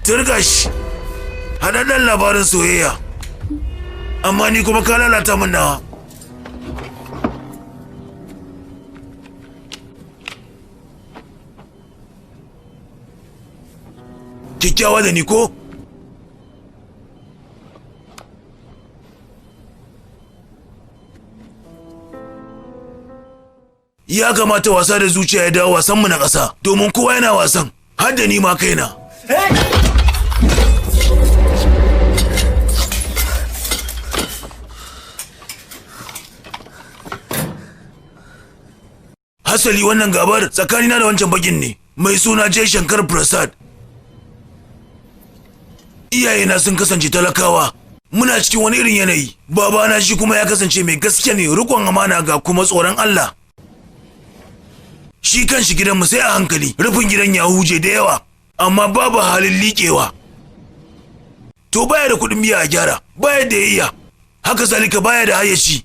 Turgash, haɗaɗɗen labarin soyayya. Amma ni kuma ka lalata min nawa. Kyakkyawa da ni ko? Ya kamata wasa da zuciya ya dawo wasanmu na ƙasa, domin kowa yana wasan, har da ni ma kaina. Hasali wannan gabar tsakanina da wancan bakin ne, mai suna Jai Shankar Prasad. Iyayena sun kasance talakawa, muna cikin wani irin yanayi. Babana shi kuma ya kasance mai gaske ne, rikon amana ga kuma tsoron Allah. Shi kan shi gidanmu sai a hankali, rufin gidan ya huje da yawa, amma babu halin liƙewa. To baya da kuɗin biya a gyara, baya da ya iya, haka zalika baya da hayyaci.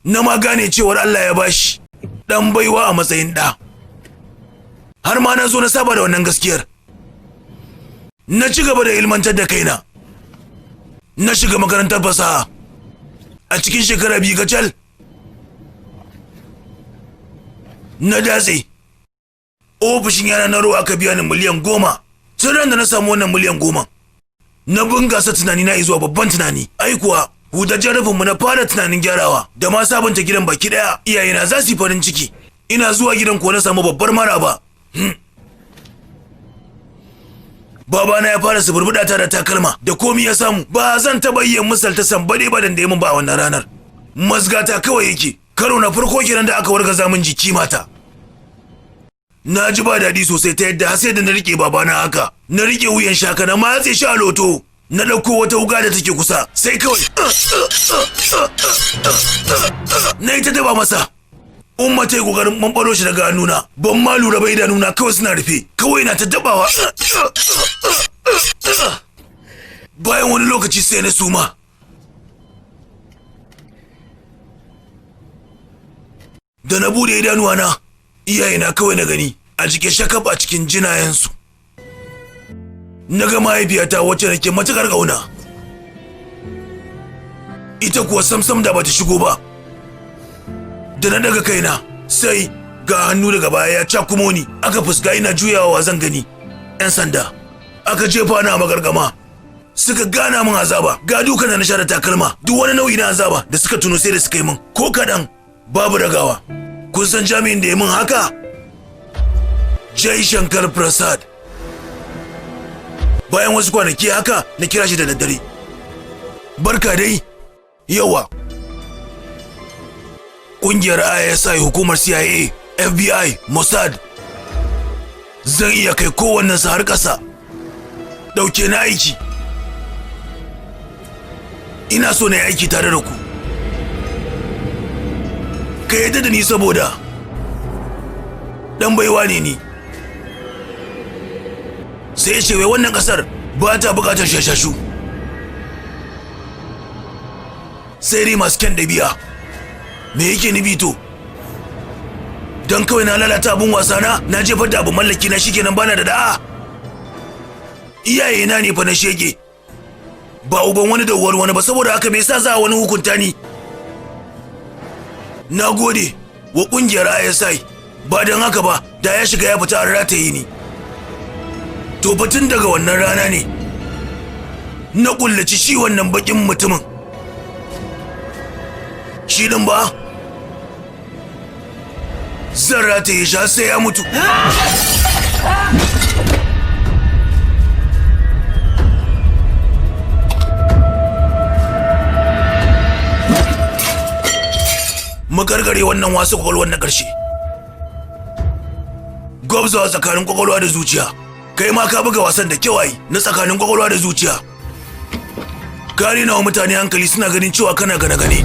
Na ma gane cewar Allah ya bashi ɗan baiwa a matsayin ɗa. Har ma na zo na saba da wannan gaskiyar. Na ci gaba da ilmantar da kaina. Na shiga makarantar fasaha. A cikin shekara 2 kacal. Na datse. Ofishin yana na ruwa aka biya ni miliyan 10. Tun ran da na samu wannan miliyan 10. Na bungasa tunani na zuwa babban tunani. Ai kuwa hudajjen rufinmu na fara tunanin gyarawa da ma sabunta gidan baki daya. Iyayena za su yi farin ciki. Ina zuwa gidan kuwa na samu babbar maraba. Babana ya fara suburbuɗa ta da takalma da komi ya samu. Ba zan taɓa iya misalta sambade ba da ya min ba a wannan ranar. Mazgata kawai yake. Karo na farko kenan da aka wargaza min jiki mata. Na ji ba daɗi sosai ta yadda har sai da na rike babana haka. Na rike wuyan shaka na matse shi a loto. Na ɗauko wata wuga da take kusa sai kawai na yi ta daba masa. Umma ta yi ƙoƙarin ɓamɓaro shi daga hannuna. Ban ma lura ba idanuna kawai suna rufe. Kawai na ta dabawa. Bayan wani lokaci sai na suma. Da na bude idanuwana, iyayena kawai na gani a jike shakaf a cikin jinayensu. Na ga mahaifiyata wacce nake matuƙar ƙauna. Ita kuwa samsam da bata shigo ba. Da na daga kaina sai ga hannu daga baya ya cakumo ni, aka fuska ina juyawa zan gani. 'Yan sanda aka jefa ni a magargama. Suka gana min azaba, ga dukan da na sha da takalma, duk wani nau'i na azaba da suka tuno sai da suka yi min, ko kaɗan babu ragawa. Kun san jami'in da ya min haka? Jai Shankar Prasad. Bayan wasu kwanaki haka na kira shi da daddare. Barka dai, yawa. Ƙungiyar ISI, hukumar CIA, FBI, Mossad. Zan iya kai kowannensu har ƙasa. Ɗauke na aiki. Ina so na yi aiki tare da ku. Ka yadda da ni saboda ɗan baiwa ne ni. Sai ya ce wai wannan ƙasar ba ta buƙatar shashashu. Sai dai masu kyan ɗabi'a. Me yake nufi to? Don kawai na lalata abun wasa na, na jefar da abun mallaki na shikenan bana da da'a. Iyayena ne fa na shege. Ba uban wani da uwar wani ba, saboda haka me yasa za a wani hukunta ni? Na gode wa ƙungiyar ISI, ba don haka ba da ya shiga ya fita an rataye ni. To fa tun daga wannan rana ne na kullaci shi wannan bakin mutumin. Shi din ba zan rataye shi har sai ya mutu. Makarkare wannan wasu kwakwalwar na ƙarshe. Gwabzawa tsakanin kwakwalwa da zuciya. Kai ma ka buga wasan da kyau ai na tsakanin kwakwalwa da zuciya. Ka rena wa mutane hankali suna ganin cewa kana gane-gane.